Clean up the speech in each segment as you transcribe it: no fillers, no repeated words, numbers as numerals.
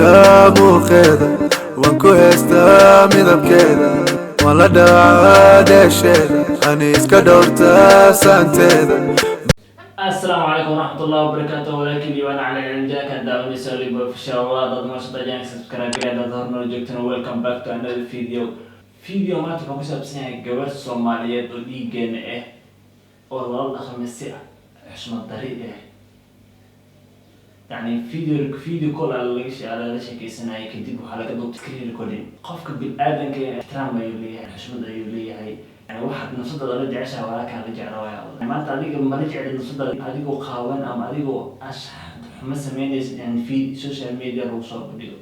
haystaa muuqeeda, waan ku haystaa midabkeeda, waan la dhacaa dheesheeda, ani iska dhowrtaa saanteeda. Asalaamu calaykum waraxmatullahi wabarakaatu. Walaakin liibaan cali cilmijaaka daawanaysa Libo Official. Waa dad maasha janka subscribe gareed dad hormar joogtana. Welcome back to another video. Video maanta wuxuu ku saabsan yahay gabar Soomaaliyeed oo dhiigeena ah oo lala dhaqmay si xushmad dari ah, yani video call aa lala sheekeysanayay, kadib waxaa laga duubtay screen recording. Qofka bil-aadanka ixtiraam ayuu leeyahay, xushmad ayuu leeyahay. Yani waxaad nafsadaada la jeceshahay walaalkaa la jecla waaya. Maanta adiga mala jecli nafsadaada adigoo qaawan ama adigoo anshax xumo sameynaysa, yani fi social media lagu soo bandhigo,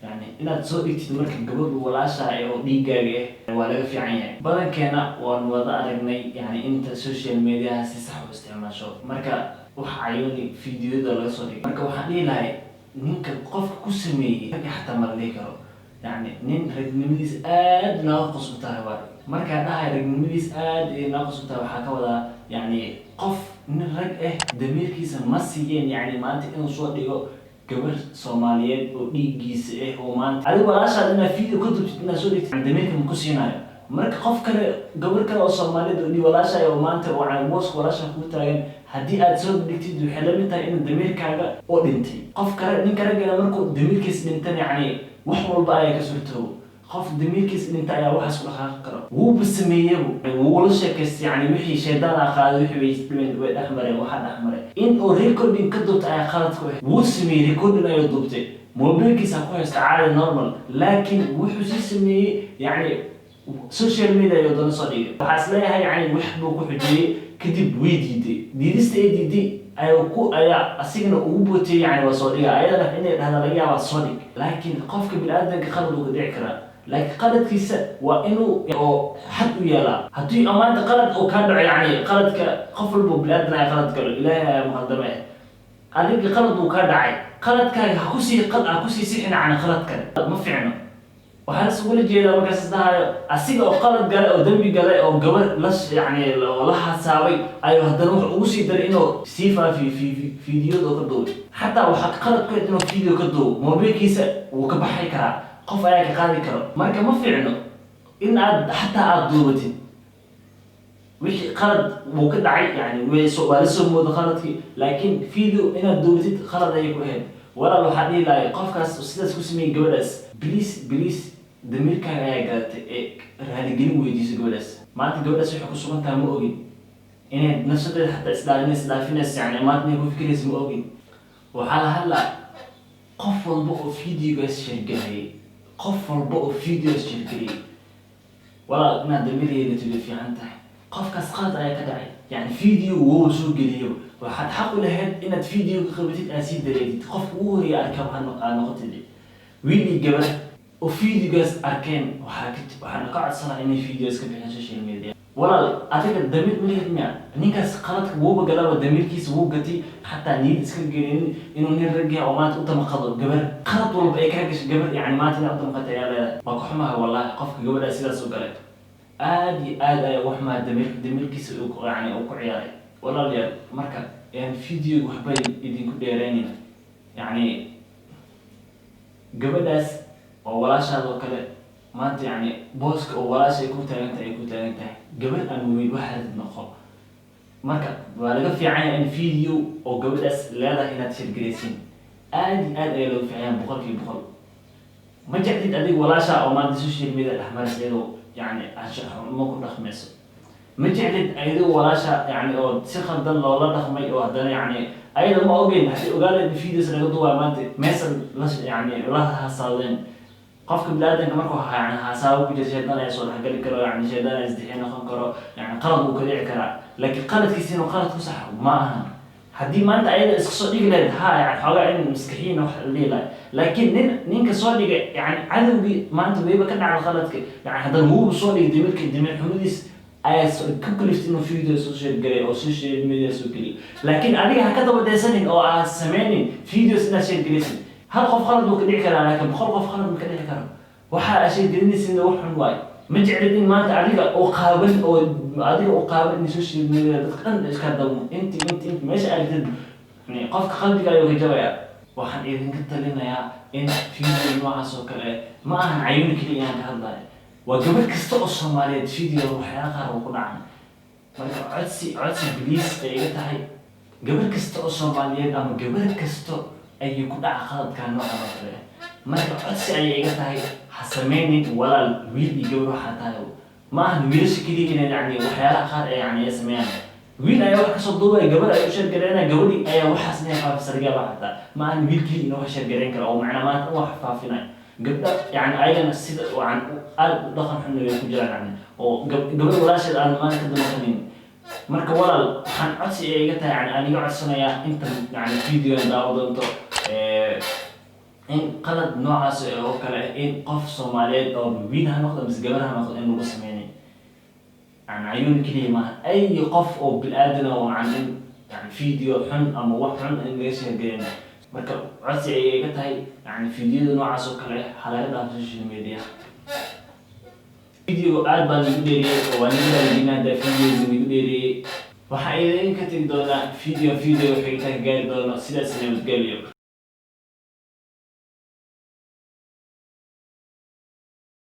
yani inaad soo dhigtid marka gabadhu walaasha oo dhiigaaga ah waa laga fiican yahay. Badankeena waan wada aragnay, yani inta social mediaha si sax u isticmaasho, marka wax cayuuni videoyada laga soo dhigay. Marka waxaan dhihi lahay ninka qofka ku sameeyey ragga xataa ma la dhihi karo, yani nin ragnimadiis aad naaqus u tahay waay. Markaa dhahay ragnimadiis aad ay naaqus u tahay, waxaa ka wadaa yani qof nin rag ah damiirkiisa ma siiyeen, yani maanta inuu soo dhigo gabar Soomaaliyeed oo dhiiggiisa ah, oo maanta adiga walaashaad inaad video ka dubtid, inaad soo dhigtid, damiirka ma ku siinayo. Marka qof kale, gabar kale oo Soomaaliyeed oo dhiig walaasha oo maanta oo booska walaasha kuu taagan, haddii aad soo dhigtid, waxay la mid tahay inuu damiirkaaga oo dhintay. Qof kale, ninka raggana markuu damiirkiisa dhintan, yacni wax walba ayaa ka suurtoobo. Qof damiirkiisa dhinta ayaa waxaas ku dhaqaaqi karo. Wuuba sameeyaba, wuula sheekaystay, yani wixii shaydaan aa qaaday, wixii way dhex mareen, waxaa dhex maray in uu recording ka duubta ayaa qalad ku ah. Wuu sameeyey, recording ayuu duubtay, mobilkiisa ku haysta caadi normal, laakiin wuxuu sii sameeyey, yani social media ayuu dana soo dhigay. Waxaa is leeyahay yani wax buu ku xujiyey, kadib way diiday. Diidista ay diiday ayuu ku ayaa asigana ugu bootay, yani waa soo dhiga. Ayadana inay dhahda laga yaabaa soo dhig, laakiin qofka biniaadanka qalad uu ka dhici karaa, laakiin qaladkiisa waa inuu oo xad u yeelaa. Haddii amaanta qalad uu kaa dhaco, yani qaladka qof walba biniaadan ayaa qalad galo, Ilaahay ayaa muqaldame ah. Adiga qalad uu kaa dhacay, qaladkaaga ha kusii sixin, yani qalad kale ma fiicno. Waxaa lasugula jeedaa markaas dhahayo asiga oo qalad galay oo dembi galay oo gabar la yani oo la hasaabay ayuu haddana wuxuu ugu sii daray inuu sii faafiyo fiidiyada oo ka duubay. Xataa waxaa qalad ku inuu video ka duubo, mobilkiisa wuu ka baxay karaa, qof ayaa ka qaadi karo. Marka ma fiicno in aad xataa aada duubatid. Wixii qalad wuu ka dhacay, yani waa la soo mooda qaladkii, laakiin video inaad duubatid qalad ayay ku ahayd. Walaal, waxaa dhihi lahay qofkaas sidaas ku sameeyey gabadhaas, please, please, damiirkaaga ayaa gadatay ee raaligelin weydiiso gabadhaas. Maanta gabadhaas waxay ku sugan tahay ma ogin, inay nafsadeeda xataa isdhaalinaysa, dhaafinaysa, yani maanta inay ku fikiraysa ma ogin. Waxaa la hadlaa qof walba oo videogaas share gareeyay, qof walba oo videogaas share gareeyay. Walaal, inaad damiir yeelatid way fiican tahay. Qofkaas qalad ayaa ka dhacay, yani video wuu soo geliyo, waxaad xaq u lahayd inaad video ka qabatid, aad sii dareetid. Qofka ugu horeeya arka aad noqotid. Wiil iyo gabar oo videogaas arkeen, waxaana ka codsanaa inay videos ka bixin social media. Walaal, adiga damiir ma lihid miya? Ninkaas qaladka wuuba galaba, damiirkiisa wuu gatay, xataa niyad iska gelinin inuu nin rag yahay oo maanta u damqado gabar. Qalad walba ay kaa gashay gabar, yani maanta inaad u damqatay ayaa leedahay. Waa ka xumaha wallahi qofka gabadhaas sidaas u galay, aad iyo aad ayaa uga xumaha. Damiirkiisa yani uu ku ciyaaray. Walaalayaal, marka yani videoga waxba idinku dheereynin, yani gabadhaas oo walaashaada oo kale maanta, yani booska oo walaasha ay ku taagan tahay ay ku taagan tahay, gabadh ama wiil waxaad noqo. Marka waa laga fiican yahay in video oo gabadhaas leedahay inaad share garaysiin. Aad iyo aad ayaa looga fiican yahay, 100%. Ma jeclid adiga walaasha oo maanta social media dhex maraysa iyadoo yani anshax xumo ku dhaqmayso. Ma jeclid ayadoo walaasha yani oo si khaldan loola dhaqmay, oo haddana yani ayada ma ogeyn. Haddii ogaaleed in videos laga duwaayo maanta, meesan la yani la hasaadeen. Qofka biniaadanka markuu yani haasaabo ku jira, shaydaan ayaa soo dhexgali karo, yani shaydaan ayaa isdixi noqon karo, yani qalad wuu ka dhici karaa, laakiin qaladkiisa inuu qalad ku saxo ma ahan. Haddii maanta ayada iska soo dhigi lahayd, ha, yani xoogaa in maskaxiyin wax la dhihi lahay, laakiin ninka soo dhigay, yani cadowgii maanta wayba ka dhacda qaladka, yani haddana wuuba soo dhigay. Damiir xumadiis ayaa ku kaliftay inuu video soo share garay oo social media soo geliyo. Laakiin adiga ha ka daba daysanin oo aad sameynin videos inaad share garaysid. Hal qof qalad buu ka dhici karaa, laakiin 100 qof qalad ma ka dhici karo. Waxa aad share gelinaysidna wax xun waayo. Ma jeclid in maanta adiga oo qaaban, oo adiga oo qaaban in social media dadka dhan iska dabo inti inti inti meesha aragtid, yani qofka qalbiga ayuu ka jabaya. Waxaan idinka talinayaa in video noocaas oo kale, ma ahan Cayuuni keliya inaan ka hadlayo, waa gabadh kasta oo Soomaaliyeed video waxyaala qaar oo ku dhacan. Marka codsi, codsi please ay iga tahay, gabar kasta oo Soomaaliyeed ama gabar kasta ayay ku dhaca qaladkan noocan oo kale. Marka codsi ayay iga tahay, ha sameynin walaal. Wiil iyo gabar waxaa tahay, ma ahan wiilasha keliya inay yani waxyaalaha qaar ay yani ay sameeyaan. Wiil ayaa wax kasoo duubaya, gabar ay u share gareynaya, gabadhii ayaa waxaas inay faafisa laga yaaba. Xataa ma ahan wiil keliya inuu wax share gareyn karo oo macnaa maanta in wax faafinayo. Gabdha yani ayagana sida wacan aad u dhaqan xunna way ku jiraan, yani oo gabadh walaasheed aan maanta ka damaqanin. Marka walaal, waxaan codsi ay iga tahay, yani aan iga codsanayaa inta yani videoan daawo doonto in qalad noocaas oo kale in qof Soomaaliyeed oo wiil ha noqdo mise gabar ha noqdo in lagu sameynay. Yani Cayuun keliya maaha, ay qof oo bil-aadan oo yani in yani video xun ama wax xun in laga share gareyn. Marka codsi ayay iga tahay, yani videoda noocaas oo kale ha laga dhaafo social media. Video aad baan igu dheeriyey oo waan igu raaligelin haddaa videoga igu dheeriyey. Waxaan idinka tegi doonaa video xigta ka gaari doono. Sidaas nabadgelyo.